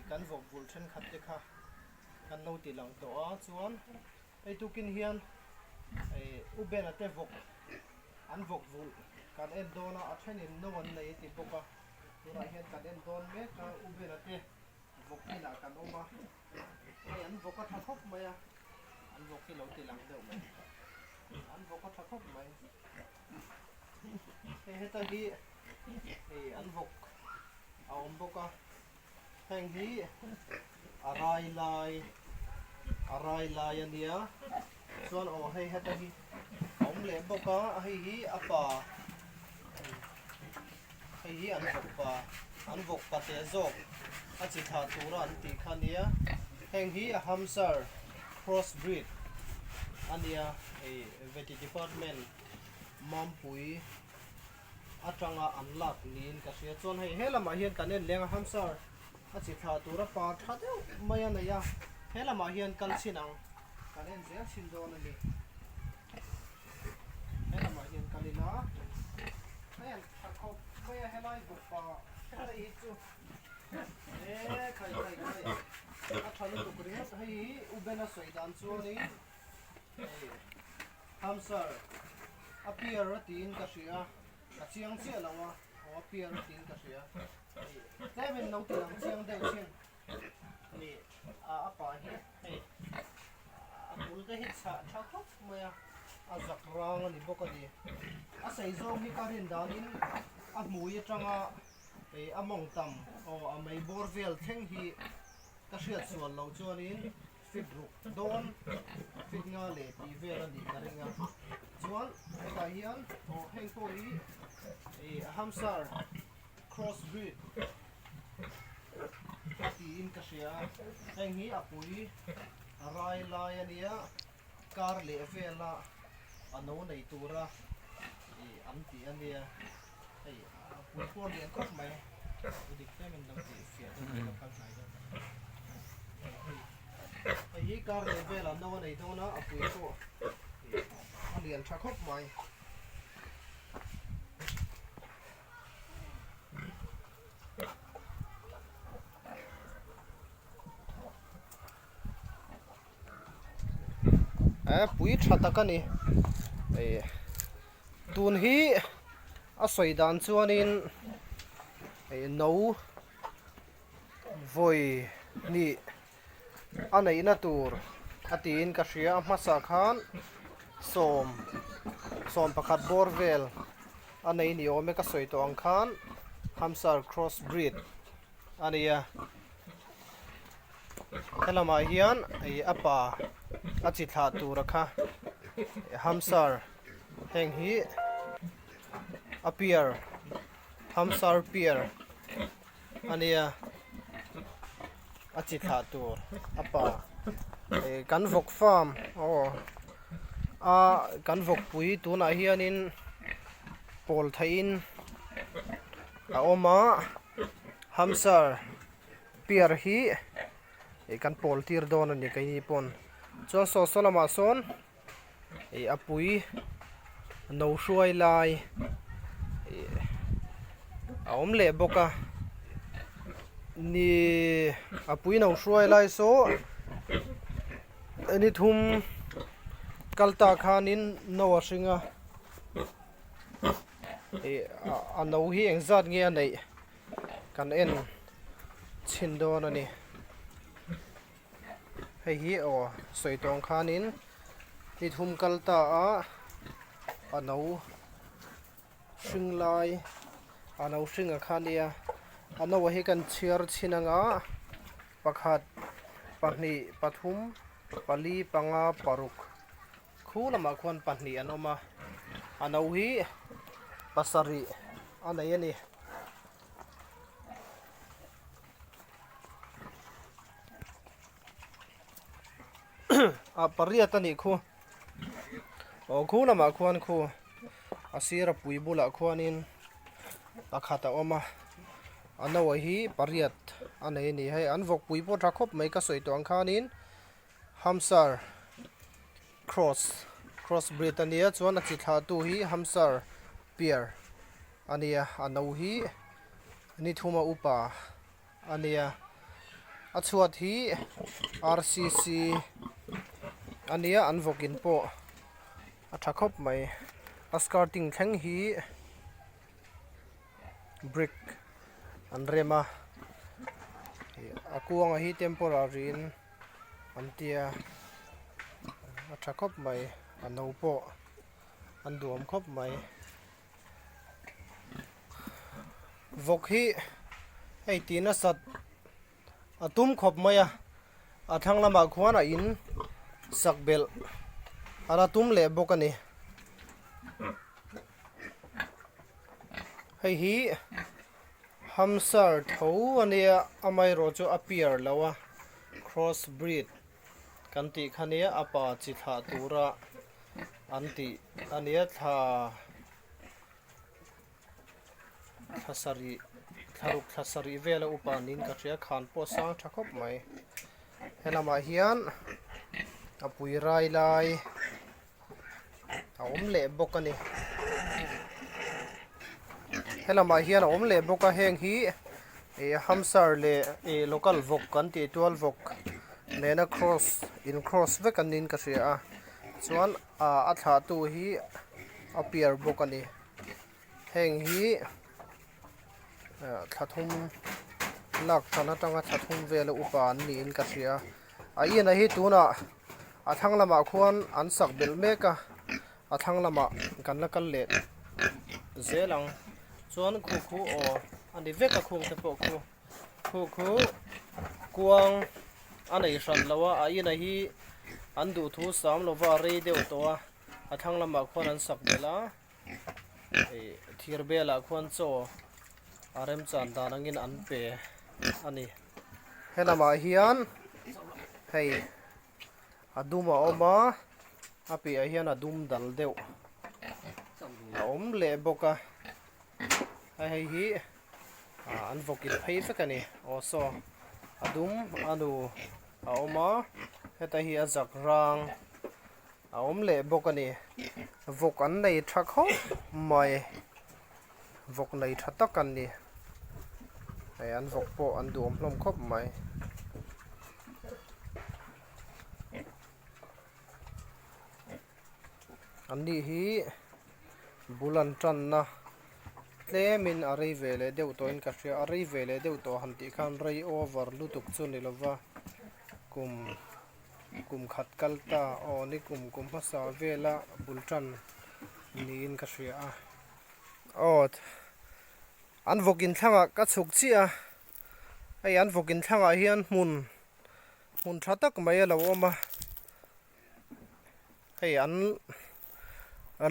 kan vawk vulh thenkhat te kha kan lo ti lang tawh a chuan hei tukin hian ih U Bena te vawk an vawk vulh kan en dawn a a thenin no an nei a ti bawk a tunah hian kan en dawn mek a U Bena te vawk inah kan awm a hei an vawk a tha khawp mai a an vawk hi lo ti lang deuh mai an vawk a tha khawp mai hei heta hi hei an vawk a awm bawk a heng hi a rai lai a rai lai a nia chuan aw hei heta hi a awm leh bawk a hei hi a pa hei hi an vawk pa an vawk pa teh zawk a chi thlah tura an tih kha nia heng hi a hamsar cross breed a nia hei veti department mampui atanga an lak niin ka hria chuan hei he lamah hian kan en leng a hamsar a chi thlah tura pa tha deuh mai a nei a he lamah hian kal chhin ang kan en zel chhin dawn a ni. He lamah hian kal ila hei an tha khawp mai a helai bawk a helai hi chu e khai khai khai a tha lutuk ringawt hei hi U Bena sawi dan chuanin hei Hamsar a piar a tiin ka hria a chiang chiah lo a aw a piar a tiin ka hria hei tlemin lo ti lang chiang deuh chin Ni a a pa hi hei a bul te hi chhah tha khawp mai a a zak rang a ni bawk a ni a sei zawng hi ka rin danin a hmui atanga hei a mawng tam aw a mei bawr vel thleng hi ka hriat sual loh chuanin fit ruk dawn fit nga leh tih vel a nih ka ring a chuan hetah hian aw heng pawh hi ih hamsar cross breed a tiin ka hria a heng hi a pui a rai lai a nia kar leh vela a no nei tura ih an tih a nia hei a pui pawh a lian khawp mai u dik tlem in lo tih fiah deuh ka kal hnai deuh hei hei hi kar leh velah no a nei dawn a a pui pawh ih a lian tha khawp mai. Eh pui tha tak a ni eh tun hi a sawi dan chuanin eh no vawi hnih a neihna tur a tiin ka hria a hmasa khan sawm sawm pakhat bawr vel a nei ni awm e ka sawi tawh ang khan hamsar cross breed a ni a helamah hian ih a pa a chi thlah tur a kha hamsar heng hi a piar hamsar piar a nia a chi thlah tur a pa ih kan vawk farm aw a kan vawk pui tunah hianin pawl theihin a awm a hamsar piar hi ih kan pawl tir dawn a ni keini pawn chuan saw saw lamah sawn ih a pui no hruai lai ih a awm leh bawk a ni a pui no hruai lai saw ni thum kal ta khanin no a hring a ih a no hi engzat nge a neih kan en chhin dawn a ni. Hei hi aw sawi tawng khanin ni thum kal ta a a no hring lai a no hring a kha nia a no hi kan chhiar chhin anga pakhat pahnih pathum pali panga paruk khu lamah khuan pahnih an awm a a no hi pasarih a nei a ni. Ah pariat a nih khu aw khu lamah khuan khu a sir a pui bulah khuanin pakhat a awm a a no hi pariat a nei a ni hei an vawk pui pawh tha khawp mai ka sawi tawh ang khanin hamsar cross cross breed a nia chuan a chi thlah tu hi hamsar piar a nia a no hi. Ni thuma upa a nia. A chhuat hi rcc a nia an vawk in pawh a tha khawp mai a skirting thleng hi brick an rem a a kuanga hi temporary in an tia a tha khawp mai a no pawh an duhawm khawp mai. Vawk hi hei tih nasat a tum khawp mai a a thlang lamah khuan a in sak belh a la tum leh bawk a ni hei hi hamster tho a nia amaherawh chu a piar lo a cross breed kan tih kha nia a pa chi thlah tura an tih a nia thla thla sarih thla ruk thla sarih vela upa niin ka hria khan pawh a sang tha khawp mai helamah hian a pui rai lai a awm leh bawk a ni helamah hian a awm leh bawk a heng hi ih hamster leh ih local vawk kan tih tual vawk nena cross in cross vek an niin ka hria a chuan ah a thlah tu hi a piar bawk a ni heng hi ah thla thum lak hran atanga thla thum vela upa an niin ka hria a inah hi tunah a thlang lamah khuan an sak belh mek a a thlang lamah kan la kal leh zel ang chuan khu khu aw a ni vek a khung te pawh khu khu khu kuang a nei hran lo a a inah hi an duhthu sam lova a rei deuh tawh a a thlang lamah khuan an sak belh a ih thir belah khuan chaw a remchan dan angin an pe a ni. Helamah hian hei a dum a awm a a piahah hian a dum dal deuh a awm leh bawk a hei hi ah an vawk in phei vek a ni aw saw a dum a nu a awm a heta hi a zak rang a awm leh bawk a ni vawk an nei tha khawp mai. Vawk nei tha tak an ni. Hei an vawk pawh an duhawm hlawm khawp mai. An ni hi bul an tanna tlemin a rei ve leh deuh tawhin ka hria a rei ve leh deuh tawh han tih khan rei over lutuk chu ni lova kum kum khat kal ta aw ni kum kum hmasa vela bul tan niin ka hria a. Aw an vawk in thlangah ka chhuk chiah a hei an vawk in thlangah hian hmun hmun tha tak mai a lo awm a hei an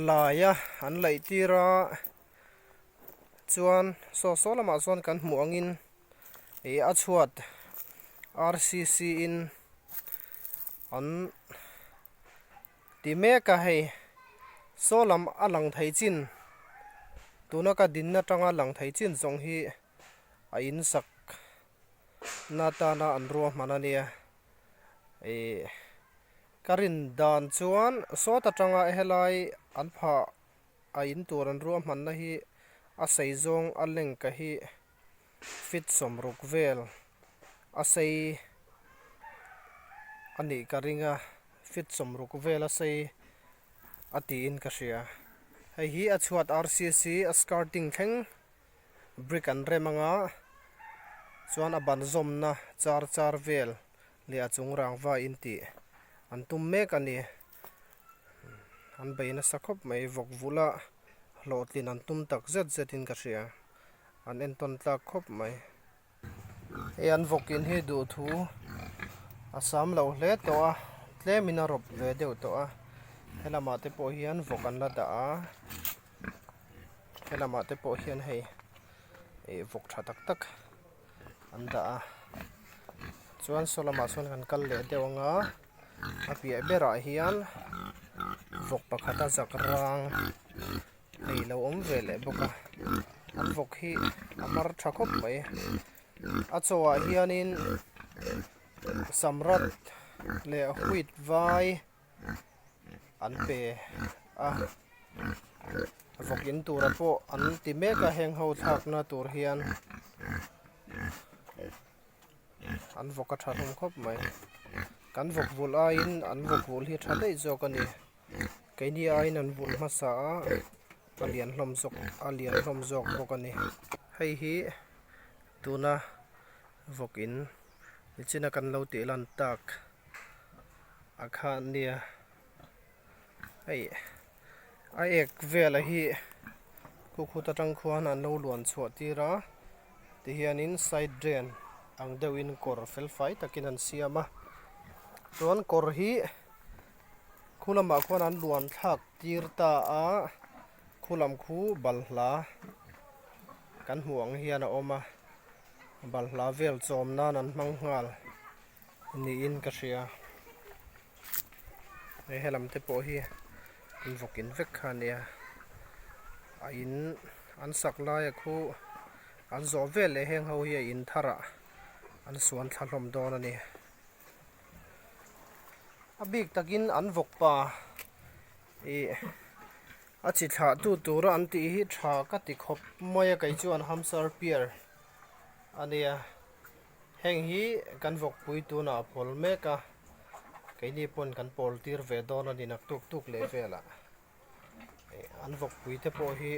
lai a an laih tir a chuan saw saw lamah sawn kan hmuh angin ih a chhuat r c c in an Ti mek a hei, saw lam a lang thei chin, tuna ka dinna tanga lang thei chin zawng hi a in sak na tana an ruahman a nia. Ih ka rin dan chuan sawt atanga helai an phah a in tur an ruahmanna hi a sei zawng a lengk a hi feet sawmruk vel a sei a nih ka ring a. Feet sawmruk vel a sei a tiin ka hria. Hei hi a chhuat rcc a skirting thleng brick an rem anga chuan a ban zawmna char char vel leh a chung rangva in tih an tum mek a ni. An bei nasa khawp mai vawk vula hlawhtlin an tum tak zet zet in ka hria. An entawn tlak khawp mai. Hei an vawk in hi duhthu a sam lo hle tawh a tlem in a rawp ve deuh tawh a helamah te pawh hian vawk an la dah a helamah te pawh hian hei ih vawk tha tak tak an dah a chuan saw lamah sawn kan kal leh deuh ang a a piah berah hian vawk pakhat a zak rang. Hei lo awm ve leh bawk a an vawk hi a mar tha khawp mai a chaw ah hianin samrat leh wheat vai an pe a vawk in tura pawh an ti mek a heng ho thlakna tur hian. An vawk a tha hlawm khawp mai. Kan vawk vulh aiin an vawk vulh hi a tha daih zawk a ni. Keini aiin an vulh hmasa a, a lian hlawm zawk a lian hlawm zawk bawk a ni. Hei hi tuna vawk in nichina kan lo tih lan tak a kha a nia. Hei a ek vela hi khukhut atang khuan an lo luan chhuah tir a tihianin side drain ang deuhin kawr fel fai takin an siam a chuan kawr hi khu lamah khuan an luan thlak tir ta a khu lam khu balhla kan hmuh ang hian a awm a balhla vel chawm nan an hmang nghal niin ka hria. Hei helam te pawh hi an vawk in vek kha a nia a in an sak laia khu an zawh vel leh heng ho hi a in thar ah an suan thla hlawm dawn a ni a bik takin an vawk pa ih a chi thlah tu tura an tih hi tha ka ti khawp mai a kei chuan hamsar piar a nia. Heng hi kan vawkpui tunah a pawl mek a, keini pawn kan pawl tir ve dawn a ni nak tuk tuk leh velah. An vawkpui te pawh hi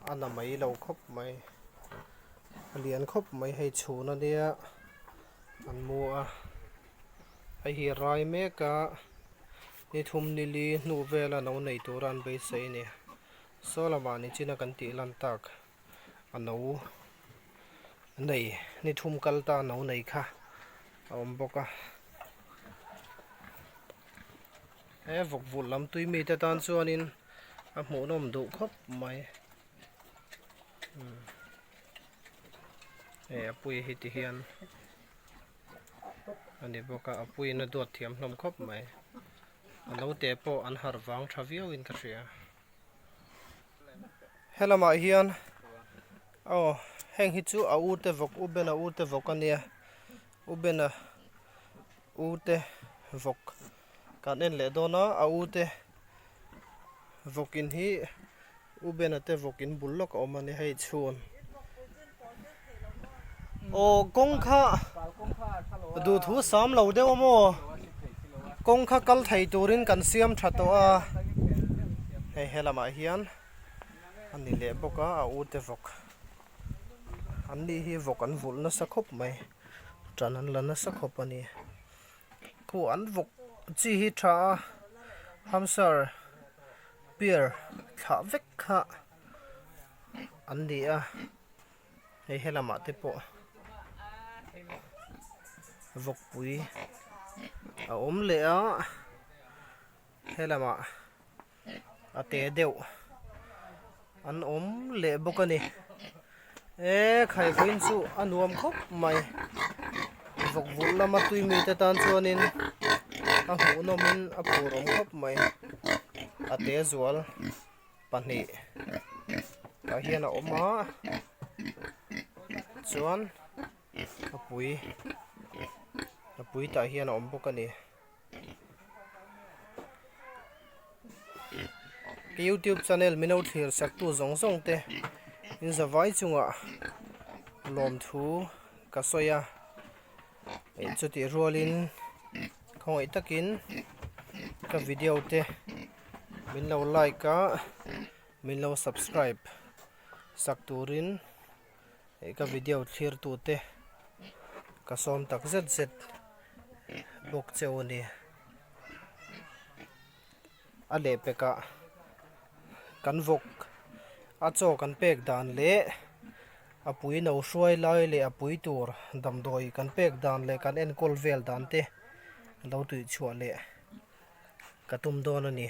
a na mai lo khawp mai, a lian khawp mai hei chhun a nia an mu a, hei hi a rai mek a, ni thum ni li hnu vela no nei tura an beisei a ni. Saw lamah nichina kan tih lan tak a no nei ni thum kal ta no nei kha a awm bawk a he vawk vulh lam tui mi te tan chuanin a hmuhnawm duh khawp mai hei a pui hi ti hian a ni bawk a a puiin a duat thiam hlawm khawp mai a naute pawh an harh vang tha viauin ka hria. Helamah hian aw heng hi chu a u te vawk u bena u te vawk a nia u bena u te vawk kan en leh dawn a a u te vawk in hi u bena te vawk in bul lawk a awm a ni hei chhun aw kawng kha duhthu sam lo deuh a maw kawng kha kal thei turin kan siam tha tawh a hei helamah hian a ni leh bawk a a u te vawk an ni hi vawk an vulh nasa khawp mai tan an la nasa khawp a ni khu an vawk chi hi tha a hamster piar thlah vek kha an ni a hei helamah te pawh vawkpui a awm leh a helamah a te deuh an awm leh bawk a ni e khaikawin chu a nuam khawp mai vawk vulh lama tui mite tan chuanin a hmuhnawmin a phur awm khawp mai a te zual. pahnih tah hian a awm a chuan a pui a pui tah hian a awm bawk a ni ka youtube channel min lo thlir sak tu zawng zawng te in zavai chungah lawmthu ka sawi a. Chutih rualin khawngaih takin ka video te min lo like a min lo subscribe sak turin ka video thlir tute ka sawm tak zet zet bawk cheu a ni a lehpekah kan vawk a chaw kan pek dan leh A pui no hruai lai leh a pui tur damdawi kan pek dan leh kan enkawl vel dan te lo tui chhuah leh ka tum dawn a ni.